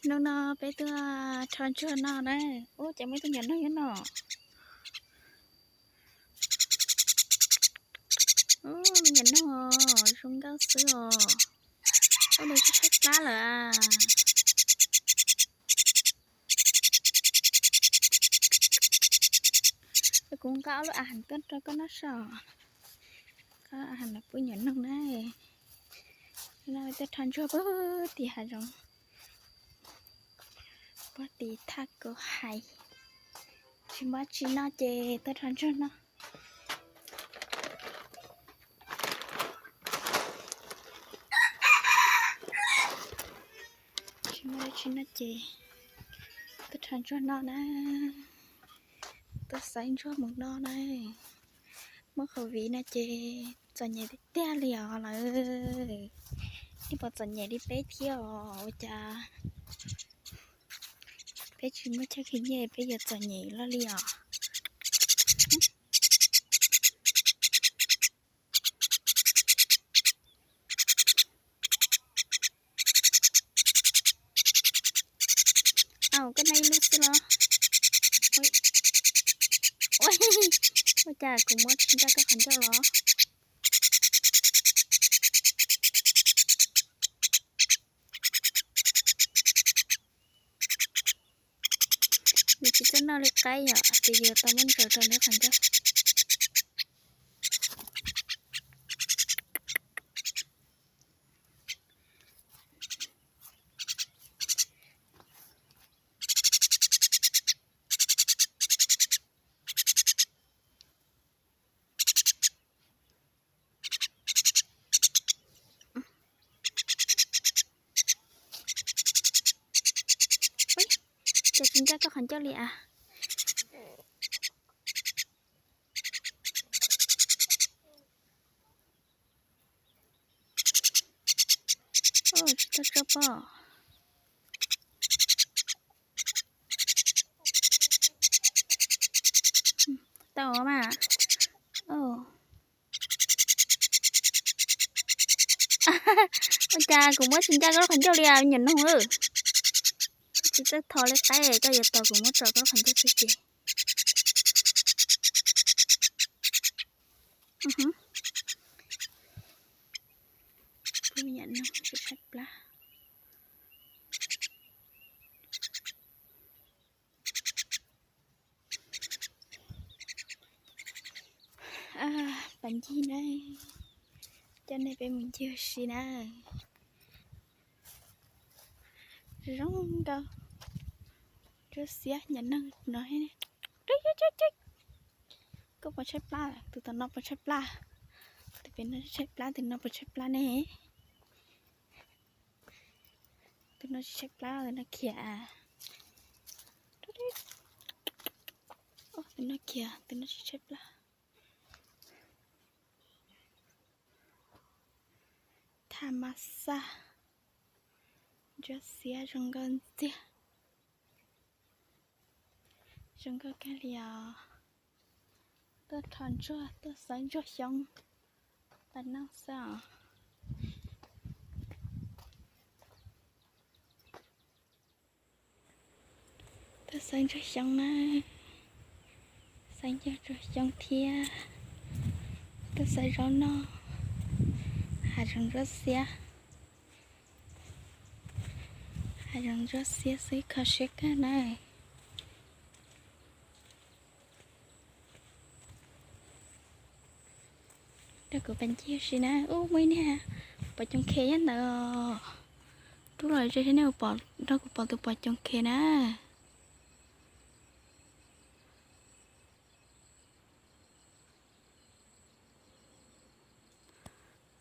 Hnub no peb tuaj rho ntsuag noj na. Ub, cas muaj ib tug nyuam noog nyob no. Ub, me nyuam noog os, zoo nkauj xwb os. Ub, nws tshaib tshaib plab lawm as. Kuv nqa ob lub a has tuaj rau koj noj so. Koj a has los pub nyuam noog na. No tuaj rho ntsuag puag tim hav zoov, puag tim thaj kaus hais. Tsis muaj tsi noj ces tuaj rho ntsuag noj. Tsis muaj tsi noj ces tuaj rho ntsuag noj na. Tuaj xaiv ntsuag mus noj na. Muaj covid no ces txom nyem tiag tiag li os lawm. Twb pom txom nyem li peb thiab os, ua cas peb tsis muaj chaw khwv nyiaj peb yuav txom nyem loj li os. Au, koj noj ib lub xwb los? Ua cas kuv muab tsis ncaj koj qhov ncauj los? Nws tsis txawj noj li qaib yom, ces yuav tau muab ntsaws rau nws qhov ncauj. Cas tsis ncaj koj qhov ncauj li as? Tsis tau tso pom. Tau mas. Ua cas kuv muab tsis ncaj koj lub qhov ncauj li as, me nyuam noog. Koj tsis txawj thov li qaib, koj yuav tau kuv muab tso koj lub qhov ncauj xwb ces. Kuv me nyuam noog tshaib plab. Pas ncig na, coj nej peb mus ncig ua si na. Zoo nkauj, ntsuab xiab nyuam noog no. Koj puas tshaib plab? Tus tom no puas tshaib plab? Tus pem no tshaib plab, tus no puas tshaib plab ne? Tus no tsis tshaib plab, tus no khiav. Tus no khiav, tus no tsis tshaib plab. Tham mas xaj, ntsuab xiab zoo nkauj ntxiag. Zoo nkauj kawg li os. Tuaj rho ntsuag, tuaj xaiv ntsuag xyoob los noj xwb os. Tuaj xaiv ntsuag xyoob na, xaiv ntsuag xyoob thiab tuaj xaiv zaub noj. Hav zoov ntsuab xiab, hav zoov ntsuab xiab xwb, kho siab kawg na. Rau kuv pas ncig ua si na. Ub, muaj ib niag pom coom khe nyob ntawd. Rub los ze thiab nej pom, nrog kuv pom tus pom coom khe na.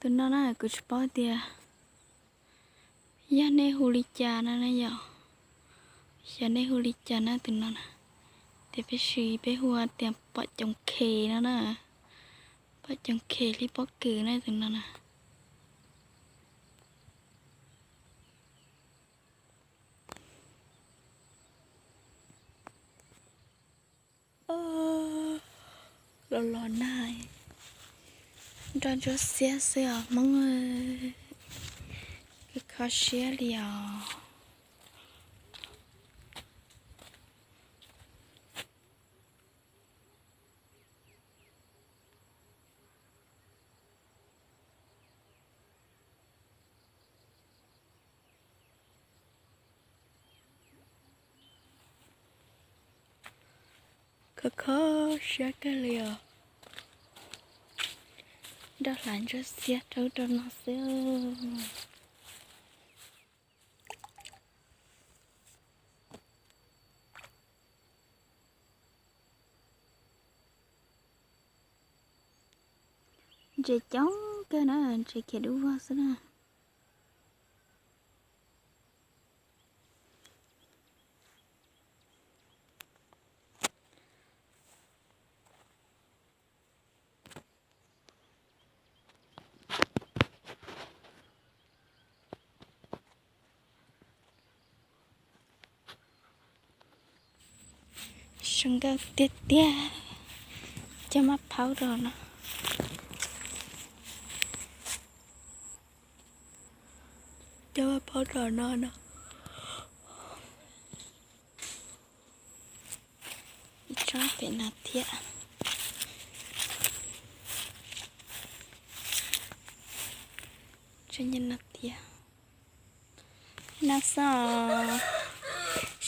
Tus no na kuv tsis paub tias yog nej hu li cas no na yom. Xyov nej hu li cas na tus no na. Tias peb sis peb hu tias pom coom khe no na. Pom coom khe hli pob kws na tus no na. Los los na, nroj ntsuab xiab xwb os Hmoob. Kho siab li os. Kho kho siab kawg li os. Nroj hlav ntsaj xiab rau ub rau no xwb. Ntses coob kawg na, ntses khiav dub vog xwb na. Zoo nkauj tiag tiag. Coj maj phaub rau no. Coj maj phaub rau no no. Ib tsob pem no thiab. Tsob nyob no thiab. No xwb os.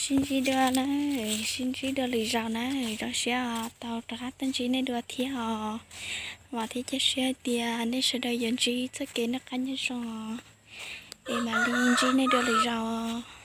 Sib ntsib dua na, sib ntsib dua lwm zaus na, zoo siab tau rov qab tuaj ntsib nej dua thiab os. Vam thiab cia siab tias nej sawv daws yuav ntsib txoj kev noj qab nyob zoo, es mam li ntsib nej dua lwm zaus.